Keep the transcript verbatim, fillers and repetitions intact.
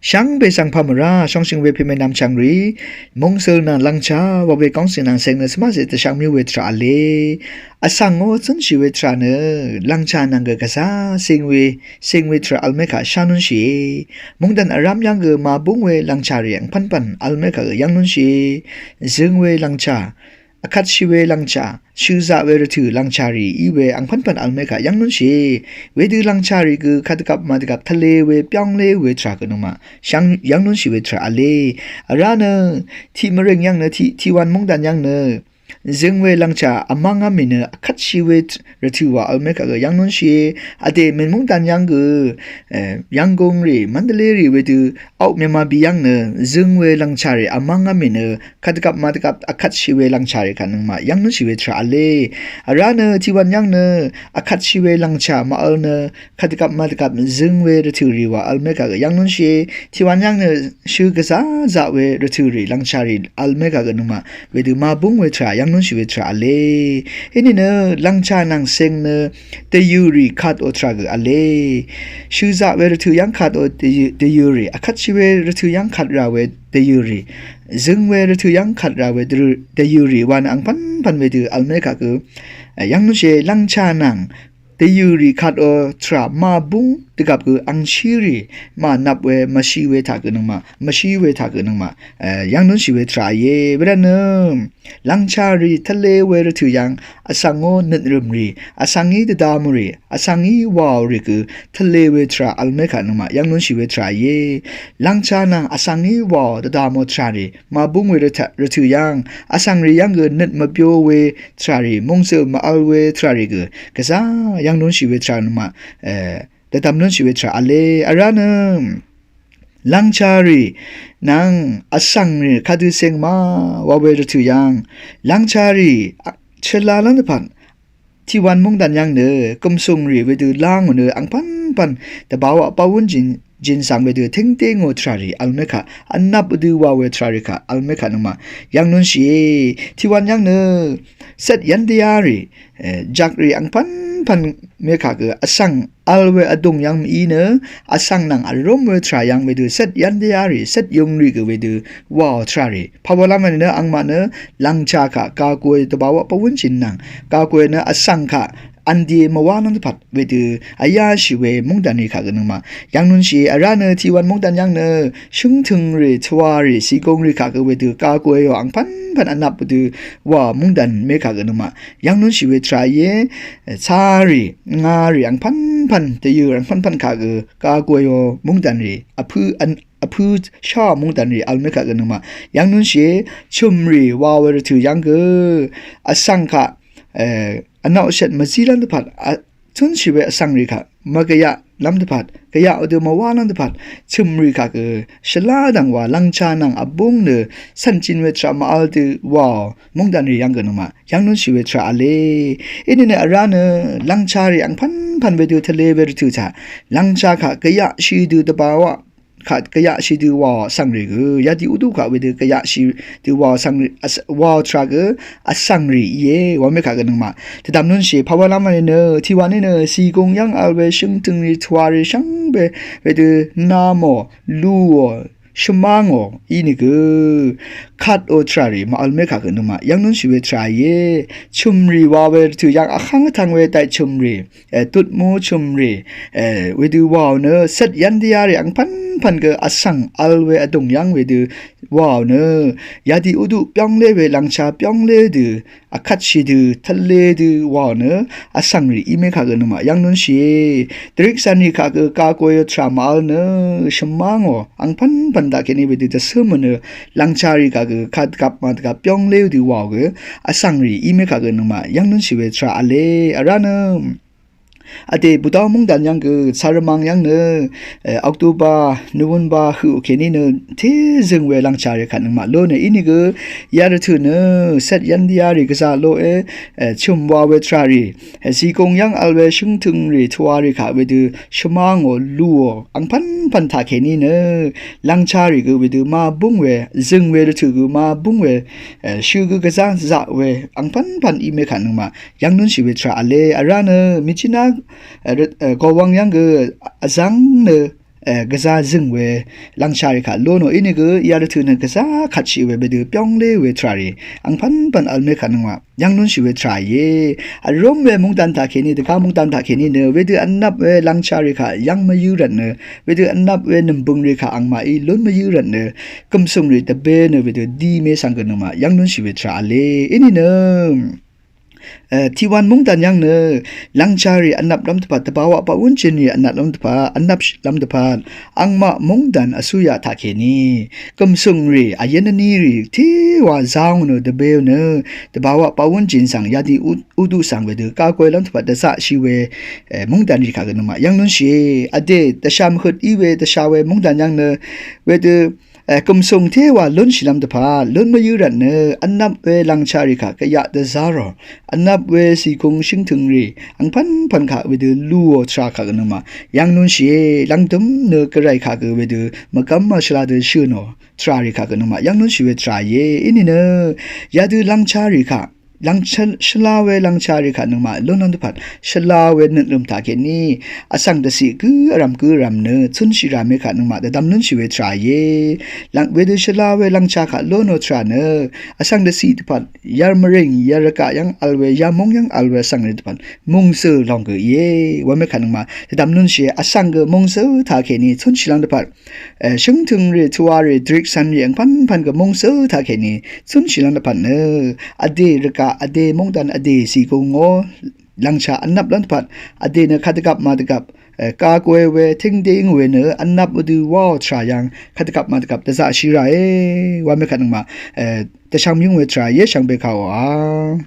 Shvngbe svng pà mvrá shóngshøng we pèmè nvmchv̀ng rì, mungsøl nvng lvngcha wa we góngsì nvng seng nø svmaqse dvshvngmyú we tvrà v̄le. Vsvng ó cúnshì we tvrà nø lvngcha nvng gø gvzá seng we, seng we tvrà vl mé kaq shá núnshìe. Mungdàn vrám yv́ng gø màbúng we lvngcha rì angpv́npv̀n vl mé kaq gø yv́ng núnshìe. Zøng we lvngcha, vkvtshì we lvngcha, shøzaq we rvtø̀ lvngcha rì í we angpv́npv̀n vl mé kaq yv́ng núnshìe. Wedø lvngcha rì gø kadvgvp màdvgvp tvle we byv́nglé we tvrà gø nøngmaq shvng yv́ng núnshì we tvrà v̄le. Vrá nø tiq mvreng yv́ng nø, tiq, tiqwan mungdàn yv́ng nø zøng we lvngcha vmv́ngá mì nø vkvtshì we t-, rvtø̀ wa vl mé kaq gø yv́ng núnshìe. Vdè mèn mungdàn yv́ng gø, e, Yv̀nggùng rì, Mvndvlé rì wedø Aok Myanmar bì yv́ng nø zøng we lvngcha rì vmv́ngá mì nø kadvgvp màdvgvp vkvtshì we lvngcha rì kaq nøngmaq yv́ng núnshì we tvrà v̄le. Vrá nø tiqwan yv́ng nø vkvtshì we lvngcha màvl nø kadvgvp màdvgvp zøng we rvtø̀ rì wa vl mé kaq gø yv́ng núnshìe. Tiqwan yv́ng nø shø gvzá zaq we rvtø̀ rì lvngcha rì vl mé kaq gø nøngmaq wedø màbúng we tvrà yv́ng núnshì we tvrà v̄le. Inìnø lvngcha nvng seng nø dvyø̀ rì katò tvrà gø v̄le. Shøzaq we rvtø̀ yv́ng katò dvyø̀, dvyø̀ rì, vkvtshì we rvtø̀ yv́ng kat ra we dvyø̀ rì, zøng we rvtø̀ yv́ng kat ra we dvyø̀, dvyø̀ rì wa nø angpv́npv̀n wedø vl mé kaq gø, e, yv́ng núnshìe. Lvngcha nvng dvyø̀ rì katò tvrà màbúng dvgvp gø angshí rì mànvp we mvshí we taq gø nøngmaq, mvshí we taq gø nøngmaq, e, yv́ng núnshì we tvrà íe. Wervtnø lvngcha rì tvle we rvtø̀ yv́ng vsvng ó nøtrø̀m rì, vsvng í dvdamò rì, vsvng í waò rì gø tvle we tvrà vl mé kaq nøngmaq yv́ng núnshì we tvrà íe. Lvngcha nvng vsvng í waò dvdamò tvrà rì màbúng we rvtø̀, rvtø̀ yv́ng vsvng rì yv́ng gø nøt mvbyo we tvrà rì, mungsøl màvl we tvrà rì gø gvzá yv́ng núnshì we tvrà nøngmaq, e, dvdvm núnshì we tvrà v̄le. Vrá nø lvngcha rì nvng vsvng rì kadø seng ma wa we rvtø̀ yv́ng lvngcha rì, a, chøla lv́ng dvpvt tiqwan mungdàn yv́ng nø gø̀msùng rì wedø lángò nø angpv́npv̀n dvbawaq bawún jin, jin svng wedø téngté ngò tvrà rì vl mé kaq, vnvp dø wa we tvrà rì kaq vl mé kaq nøngmaq yv́ng núnshìe. Tiqwan yv́ng nø cvt yv́n dvyá rì, e, jak rì angpv́npv̀n mé kaq gø vsvng vl we vdùng yv́ng mv-í nø vsvng nvng vrúm we tvrà yv́ng wedø cvt yv́n dvyá rì, cvt yung rì gø wedø waò tvrà rì pàwalv́m vnì nø angmaq nø lvngcha kaq gagòe dvbawaq bawún jin nvng gagòe nø vsvng kaq vndie mvwá lv́ng dvpvt wedø vyáshì we mungdàn rì kaq gø nøngmaq yv́ng núnshìe. Vrá nø tiqwan mungdàn yv́ng nø shǿngtøng rì, tvwa rì, zìgùng rì kaq gø wedø gagòeò angpv́npv̀n vnvp dø wa mungdàn mé kaq gø nøngmaq yv́ng núnshì we tvrà íe. Ca rì, nga rì angpv́npv̀n, dvyø̀ angpv́npv̀n kaq gø gagòeò mungdàn rì, vpǿ, vn, vpǿ shá mungdàn rì vl mé kaq gø nøngmaq yv́ng núnshìe. Chø̀m rì wa we rvtø̀ yv́ng gø vsvng kaq, e, vnvpshvt mvzí lv́ng dvpvt, a, cúnshì we vsvng rì kaq mvgvyaq lv́m dvpvt, gvyaq wedø mvwá lv́m dvpvt, chø̀m rì kaq gø shvlá dv̀ng wa lvngcha nvng vbúng nø cv̀njin we tvrà màvl dø waò mungdàn rì yv́ng gø nøngmaq yv́ng núnshì we tvrà v̄le. Inìnø vrá nø lvngcha rì angpv́npv̀n wedø tvle we rvtø̀ taq lvngcha kaq gvyaqshì dø dvbawaq kaq gvyaqshì dø waò vsvng rì gø yadø uqduq kaq wedø gvyaqshì dø waò vsvng rì, vs-, waò tvrà gø vsvng rì íe wa mé kaq gø nøngmaq dvdvm núnshìe. Pàwalv́m vnì nø tiqwan í nø zìgùng yv́ng vl we shǿngtøng rì, tvwa rì shvngbe wedø namò, luò, shvmángò ínìgø katò tvrà rì màvl mé kaq gø nøngmaq yv́ng núnshì we tvrà íe. Chø̀m rì wa we rvtø̀ yv́ng vháng vtvng we daichø̀m rì, e, dutmú chø̀m rì, e, wedø waò nø cvt yv́n dvyá rì angpv́npv̀n gø vsvng vl we vdùng yv́ng wedø waò nø yadø uqduq byv́nglé we lvngcha byv́nglé dø vkvtshì dø tvle dø waò nø vsvng rì í mé kaq gø nøngmaq yv́ng núnshìe. Dvriksan rì kaq gø gagòe tvrà màvl nø shvmángò angpv́npv̀n daqkèní wedø dvcǿmò nø lvngcha rì kaq gø kadvgvp màdvgvp byv́nglé dø waò gø vsvng rì í mé kaq gø nøngmaq yv́ng núnshì we tvrà v̄le. Vrá nø vdè Budaw mungdàn yv́ng gø carvmang yv́ng nø, e, October, November høq kèní nø tézøng we lvngcha rì kaq nøngmaq ló nø ínìgø yarvtø̀ nø cvt yv́n dvyá rì gvzà loqe, e, chø̀m wa we tvrà rì, e, zìgùng yv́ng vl we shǿngtøng rì, tvwa rì kaq wedø shvmángò, luò angpv́npv̀n taqkèní nø lvngcha rì gø wedø màbúng we, zøng we rvtø̀ gø màbúng we, e, shø gø gvzá zaq we angpv́npv̀n í mé kaq nøngmaq yv́ng núnshì we tvrà v̄le. Vrá nø mìjínà, e, røt, e, gòwvng yv́ng gø vzv́ng nø, gvzá zøng we lvngchá rì kaq lónò ínìgø yarvtø̀ nø gvzá kvtshì we wedø byónglé we tvrà rì angpv́npv̀n vl mé kaq nøngmaq yv́ng lúnshì we tvrà íe. Vrúm we mungdan taqkèní dvgá mungdan taqkèní nø wedø vnvp we lvngchá rì kaq yv́ng mvyǿ rvtnø wedø vnvp we nv̀mbøng rì kaq angmaqí lún mvyǿ rvtnø gø̀msùng rì dvbé nø wedø dí mé svng gø nøngmaq yv́ng lúnshì we tvrà vle. Ínìnø tiwan mungdan yv́ng nø lvngchá rì vnvp lv́m dvpvt dvbawaq paqwúnjin rì vnvp lv́m dvpvt vnvp lv́m dvpvt angmaq mungdan vsúyaq taqkèní gø̀msùng rì vyv́n vní rì téwa zángò nø dvbéò nø dvbawaq paqwúnjin svng yadø uduq svng wedø kakoy lv́m dvpvt dvzaqshì we mungdan rì kaq gø nøngmaq yv́ng lúnshìe. Vdè dvsha mvhøt í we dvsha we mungdan yv́ng nø wedø gø̀msùng téwa lúnshìlv́m dvpvt lún mvyǿ rvtnø vnvp we lvngchá rì kaq gvyaq dvzá rò vnvp we zìkung shǿngtøng rì angpv́npv̀n kaq wedø lúò tvrà kaq gø nøngmaq yv́ng lúnshìe. Lvngdøm nø gvray kaq gø wedø mvgv́m mvshvla dø shø̀nò tvrà rì kaq gø nøngmaq yv́ng lúnshì we tvrà íe. Ínìnø yadø lvngchá rì kaq lvng shvlá we lvngchá rì kaq nøngmaq lúnlv́m dvpvt shvlá we nøtlø̀m taqkèní vsvng dvciq gǿ vrv̀m gǿ vrv̀m nø cúnshì rà mé kaq nøngmaq dvdvm lúnshì we tvrà íe. Lvng wedø shvlá we lvngchá kaq lónò tvrà nø vsvng dvciq dvpvt yarmvring yarvgaq yv́ng vl we yamúng yv́ng vl we vsvng rì dvpvt mungzø̀ lòng gø íe. Wa mé kaq nøngmaq dvdvm lúnshìe. Vsvng gø mungzø̀ taqkèní cúnshìlv́m dvpvt shǿngtøng rì tvrà rì dvriksvn rì angpv́npv̀n gø mungzø̀ taqkèní cúnshìlv́m dvpvt nø vdè rvgaq vdè mungdan vdè zìkung ngó lvngchá vnvp lv́m dvpvt vdè nø kadvgvp madvgvp kakoy we tíngdíng we nø vnvp wedø wáò tvrà yv́ng kadvgvp madvgvp dvzaqshì ràe. Wa mé kaq nøngmaq dvshvng mvyǿng we tvrà íe shvngbe kaq wa